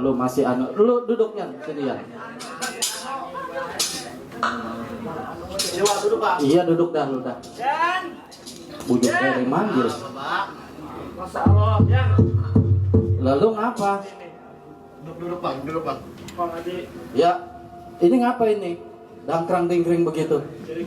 lu masih lu duduknya sini ya. Duduk Pak. Iya duduk dah lu dah. Bujuk dari manggil. Masya Allah, yang. Lalu ngapa? Duduk Pak. Ya, ini ngapa ini? Dangkrang dingkring begitu.